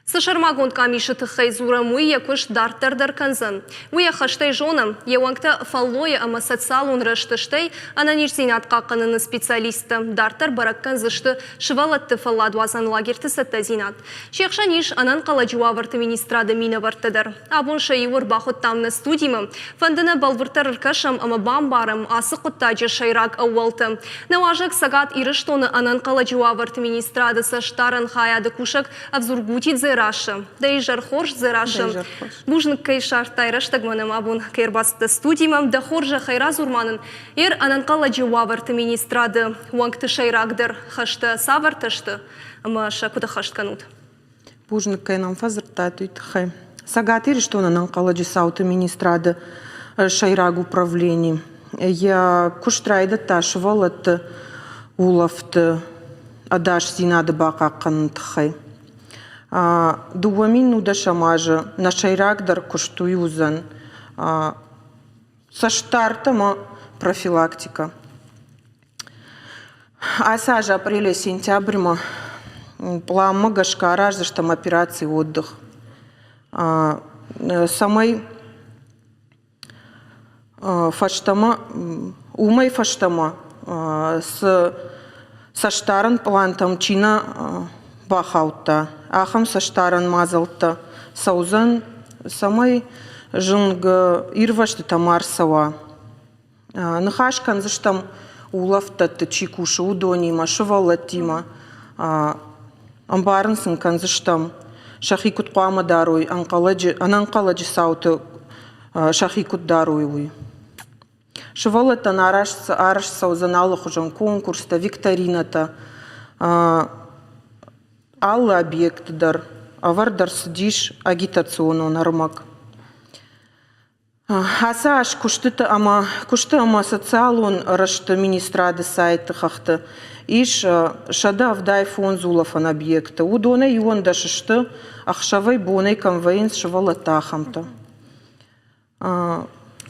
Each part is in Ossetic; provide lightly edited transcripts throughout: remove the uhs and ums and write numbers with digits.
Цы сӕрмагонд къамисы тыххӕй дзурӕм, уый йӕ куыст дарддӕр дӕр кӕндзӕн. Уый ӕххӕстӕй зонӕм, йӕ уӕнгтӕ фӕллойы ӕмӕ социалон рӕзты, стӕй ӕнӕниздзинад хъахъхъӕныны специалисттӕ дарддӕр бӕрӕг кӕндзысты сывӕллӕтты фӕлладуадзӕн лагерьты цӕттӕдзинад. Се хсӕн ис ӕнӕнхъӕлӕджы уавӕрты министрады минӕвӕрттӕ дӕр. Абон сӕ иуы ӕрбахуыдтам нӕ студимӕ. Фӕнды нӕ бӕлвырддӕр ӕркӕсӕм ӕмӕ бамбарӕм ацы хъуыддаджы сӕйраг ӕууӕлтӕ. Нӕ уазӕг Цӕгат Ирыстоны ӕнӕнхъӕлӕджы уавӕрты министрады цӕстдарӕн хайады кусӕг Ӕвзургути Дзерассӕ. Дӕ изӕр хорз, Дзерассӕ. Бузныг, кӕй ссардтай рӕстӕгмӕ нӕм абон, кӕй ӕрбацыдтӕ студимӕ. Дӕ хорзӕхӕй радзур ма нын, ӕр ӕнӕнхъӕлӕджы уавӕрты министрады уӕнгты сӕйрагдӕр хӕстӕ цавӕртӕ сты ӕмӕ сӕ куыд ӕххӕст кӕнут? Бузныг, кӕй нӕм фӕдзырдтат, уый тыххӕй. Цӕгат Ирыстоны ӕнӕнхъӕлӕджы цауты министрады сӕйраг управлени йӕ куыст райдыдта сывӕллӕтты улӕфты ӕдасдзинады бахъахъхъӕныны тыххӕй. 2010 азы нӕ сӕйрагдӕр куыст уый уыдзӕн цӕстдард ӕмӕ профилактикӕ. Ацы аз апрелӕй сентябрьмӕ пъланмӕ гӕсгӕ араздзыстӕм операци «Отдых», цӕмӕй фӕстӕмӕ, уымӕй фӕстӕмӕ цы цӕстдарӕн пълантӕм чи нӕ бахаудта, ахӕм цӕстдарӕн мадзӕлттӕ цӕудзӕн, цӕмӕй зынг ирвӕзтытӕ ма рцӕуа. Ныхас кӕндзыстӕм улӕфтдӕтты чи кусы, уыдонимӕ, сывӕллӕттимӕ. Ӕмбарын сын кӕндзыстӕм, сӕхи куыд хъуамӕ дарой, ӕнӕнхъӕлӕджы цауты сӕхи куыд дарой, уый. Сывӕллӕттӕн арӕзт цӕудзӕн алыхуызон конкурстӕ, викторинӕтӕ. Алы объекты дӕр ӕвӕрд ӕрцыдис агитационон ӕрмӕг. Ацы аз куыстыты ӕмӕ куысты ӕмӕ социалон рӕзты министрады сайты хӕхты ис 175 улӕфӕн объекты. Уыдонӕй 11 сты ӕхсӕвӕй-бонӕй кӕм вӕййынц сывӕллӕттӕ, ахӕмтӕ.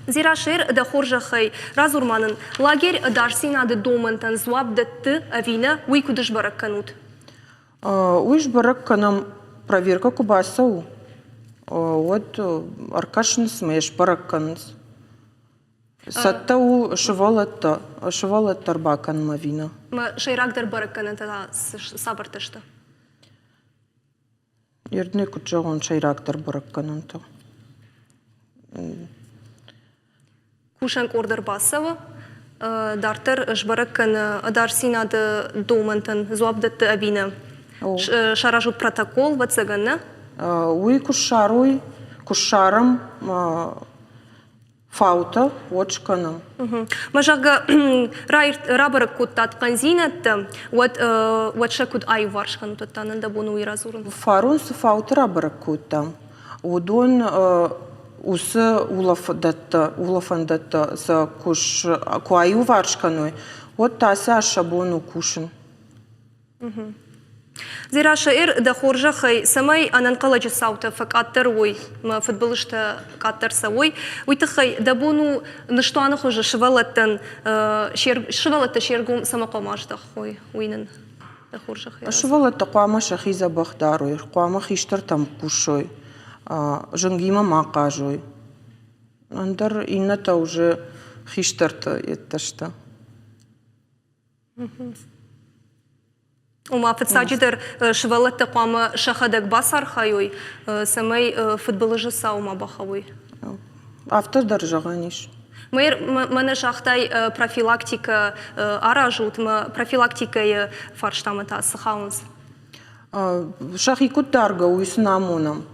Дзирашер, дӕ хорзӕхӕй, радзур ма нын, лагерь ӕдасдзинады домӕнтӕн дзуапп дӕтты ӕви нӕ, уый куыд сбӕрӕг кӕнут? Уый сбӕрӕг кӕнӕм, проверкӕ куы бацӕуы, уӕд ӕркӕсынц ӕмӕ йӕ сбӕрӕг кӕнынц. Цӕттӕ у сывӕллӕттӕ, сывӕллӕттӕ ӕрбакӕнынмӕ ӕви нӕ. Сӕйрагдӕр бӕрӕггӕнӕнтӕ та цавӕртӕ сты? Ирднӕ куыд зӕгъон, сӕйрагдӕр бӕрӕггӕнӕнтӕ. Кусӕн къорд ӕрбацӕуы, дарддӕр сбӕрӕг кӕны ӕдасдзинады домӕнтӕн дзуапп дӕтты ӕви нӕ. Саразут протокол, ӕвӕццӕгӕн, нӕ? Уый куы ссарой, куы ссарӕм фаутӕ, уӕд скӕнӕм. Мӕ зӕгъгӕ, рабӕрӕг кодтат хъӕндзинӕдтӕ, уӕд, уӕд сӕ куыд аиуварс кӕнут, уӕд та нын дӕ бон уый радзурын? Фарон цы фауты рабӕрӕг кодтам, уыдон уыцы улӕфӕндӕттӕ сӕ куы аиуварс кӕной, уӕд та сӕ сӕ бон у кусын. Дзерассӕ, дӕ хорзӕхӕй, цӕмӕй ӕнӕнхъӕлӕджы цаутӕ фӕкъаддӕр уой, мӕ фыдбылызтӕ къаддӕр цӕуой, уый тыххӕй дӕ бон у ныстуаны хуызы сывӕллӕттӕн сывӕллӕттӕ се ргом цӕмӕ хъуамӕ аздӕхой, уый нын дӕ хорзӕхӕй. Сывӕллӕттӕ хъуамӕ сӕхи дзӕбӕх дарой, хъуамӕ хистӕртӕм хъусой, зынгимӕ ма хъазой. Ӕндӕр иннӕтӕ уже хистӕртӕ йедтӕ сты. Ома, фыццаджыдӕр сывӕллӕттӕ хъуамӕ сӕхӕдӕг бацархайой, цӕмӕй фыдбылызы цау ма бахауой. Афтӕ дӕр зӕгъӕн ис. Мӕнӕ загътай, профилактикӕ аразут, мӕ профилактикӕйы фарстамӕ та цы хауынц? Сӕхи куыд даргӕ, уый сын амонӕм.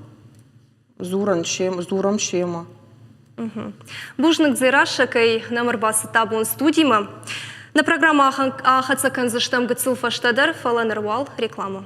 Дзурӕм семӕ. Бузныг, Дзерассӕ, кӕй нӕм ӕрбацыдтӕ абон студимӕ. Нӕ программӕ ахӕццӕ кӕндзыстӕм гыццыл фӕстӕдӕр, фӕлӕ ныр уал реклама.